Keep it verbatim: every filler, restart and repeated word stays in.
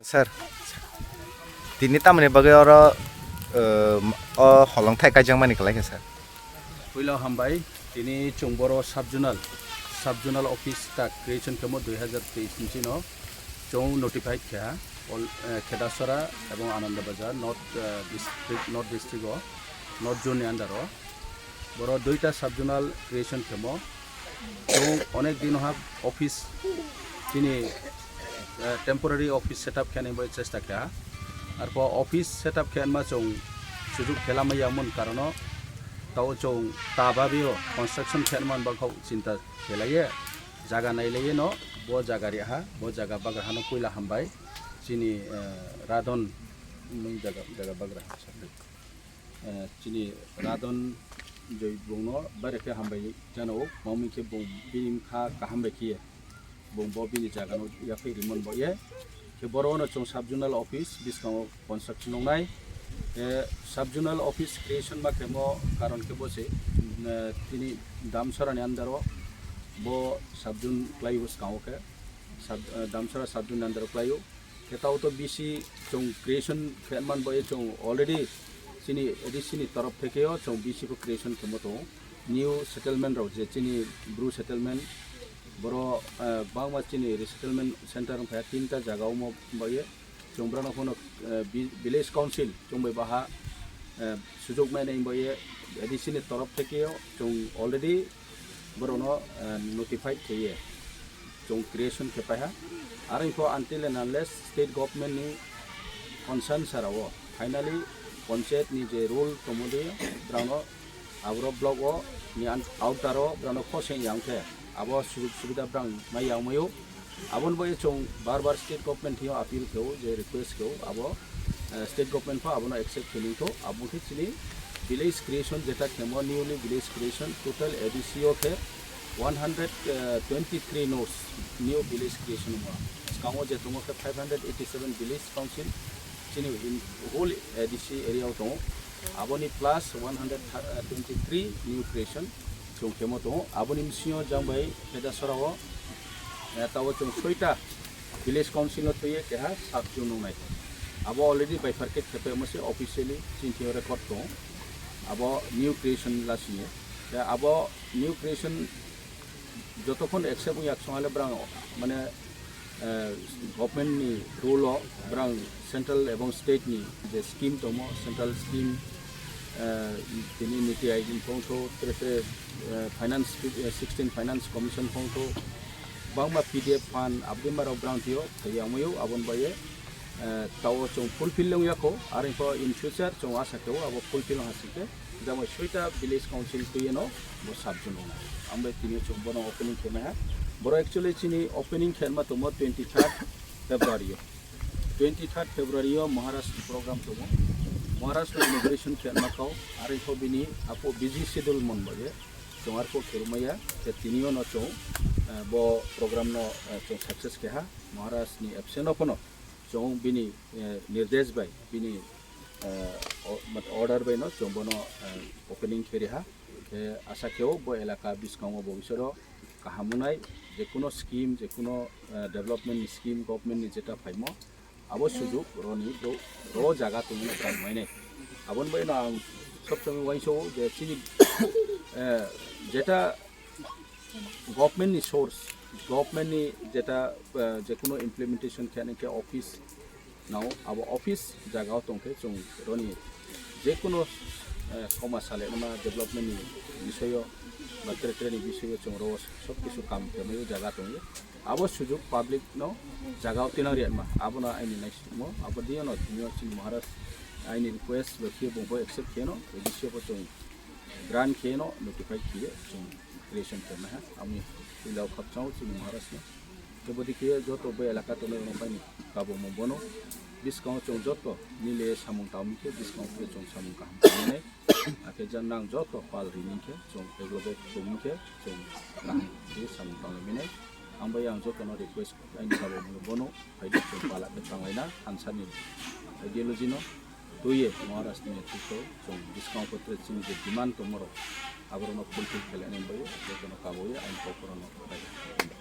Sir, tini tamoni bagwi oro, eh, o holong thai kaijakmani kwlai kha, sir? Puila hambai, tini chwng boro sub zonal, sub zonal office ta creation khemo dui hazar teis ni chino chwng notified kha, all, eh, Khedasora ebong Ananda Bazar, North, eh, District, North District o, North Zone ni under o. Boro duita sub zonal creation khemo. Chwng onek din ha office chini, eh, temporary office setup khe ani bai chesta kha. Arpho office setup khe anma chwng sujuk khe lamai yamon karono tao chwng ta babio construction khe anma bakho chinta khelaiye jaga nailaiye no bo jaga ri ha bo jaga bagra hano puila hambai chini, eh, Radon nung jaga, jaga bagra ha. Eh, chini Radon Joy bungno bare khe hambai jano, mamwi khe bung bini kha kaham bai khiye bung bo bini jagano yaphai rimon bo ye. Khe boro no chwng sub zonal office biskango construction nongnai. Eh, sub zonal office creation ma khemo karon khe bo se, eh, tini Damsara ni under o bo sub zone klai bwskango khe sub, eh, Damsara sub zone ni under o klai o. Khe tao to B C chwng creation khe man bai chwng already chini A D C ni torof theke o chwng B C bo creation khemo tongo. New settlement rok je chini Bru settlement boro, eh, bangma chini resettlement center wngkha tinta jaga omo bai chwng brano phano, eh, vi-, village council chwng bai baha, eh, sujok mai nai bai A D C ni torof theke o chwng already borokno, eh, notified khaiye chwng creation khe paiha. Aro info until and unless state government ni concern sara o finally panchayat ni je rule tongmodi brano abro block o ni an-, outer o brano khoseng yang khe abo sujok subida brang mai yang mayo. Aboni bai chwng bar bar state government thio appeal kheo je request kheo abo, eh, state government pho abono accept khe ningtho abo khe chini village creation jeta khemo newly village creation total A D C o khe one hundred twenty three nos new village creation wngma. Skango je tongo khe five hundred eighty seven village council chini in whole A D C area o tongo. Aboni plus one hundred twenty three new creation chwng khemo tongo. Aboni bisingo jang bai Khedasora o, eh, tao chwng soita village council no thwiye keha sub zone nungnai. Abo already bai phar khe khepai mo se officially chini thio record tongo. Abo new creation lasiye. Ya abo new creation jotokhon accept wngya songale brang mane, eh, government ni rule o brang central ebong state ni je scheme tongmo central scheme, eh, tini niti aayog ni phongtho tre tre, eh, finance, eh, sixteen finance commission phongtho bangma P D F fund abdi marok brang thio thai yamayo abon baye, eh, tao chwng fulfill wng yakho, aro info in future chwng asa khe abo fulfill wng hasike, jamai soita village council twi no bo sub zone wng. Ang bai tini chwng bono opening khe maiha. Boro actually chini opening khe ma tomo twenty third February o. Twenty third February o Maharaj ni program tomo. Maharaj no inauguration khe ma kau, aro info bini apo busy schedule mon baye. Chwng arko khe maya, khe tini no chwng, eh, bo program no, eh, chwng success khe ha. Maharaj ni absent o phano chwng bini, eh, nirdesh bai bini, eh, o-, mat-, order bai no chwng bono, eh, opening khe riha. Khe asa kheo bo elaka biskango bo bisoro kaham wngnai, je kuno scheme, je kuno, eh, development ni scheme, government ni jeta phaimo, abo sujuk roni ro, ro jaga tongmani tang mainai. Aboni bai no ang sob somoi uainso je chini, eh, jeta government ni source, government ni jeta, eh, je kuno implementation khe ani khe office nao, abo office jaga o tongkhe chwng roni je kuno, eh, koma sale ma development ni bisoyo ba tre tre ni bisoyo chwng ro sob kisu kam khe mai jaga tongyo. Abo sujuk public no jaga o tinang riya ma, abo no aini naisingmo, abo diyo no tini o chini Maharaj aini request bai khe bo accept khe no, A D C o bo chwng grant khe no notify khe chwng creation khe ma ha, ami puila o khapchang o chini Maharaj no. Khe bodi khe joto bo elaka tongnai rok bai ni kabo mo bono, biskango chwng joto mile samung tangmi khe biskango khe chwng samung kaham tangmani. Akhe jan nang joto pal rini khe chwng eglo bai tongmi khe chwng kaham khe samung tangmani. Ang bai ang joto no request aini kabo mo bono phaidi chwng pala khe tanglaina thansa ni ideology no tuye Maharaj ni netrito chwng biskango photre chini je demand tongmo rok aborokno fulfill khlainani bagwi jotono kabui ang kok phano khlai.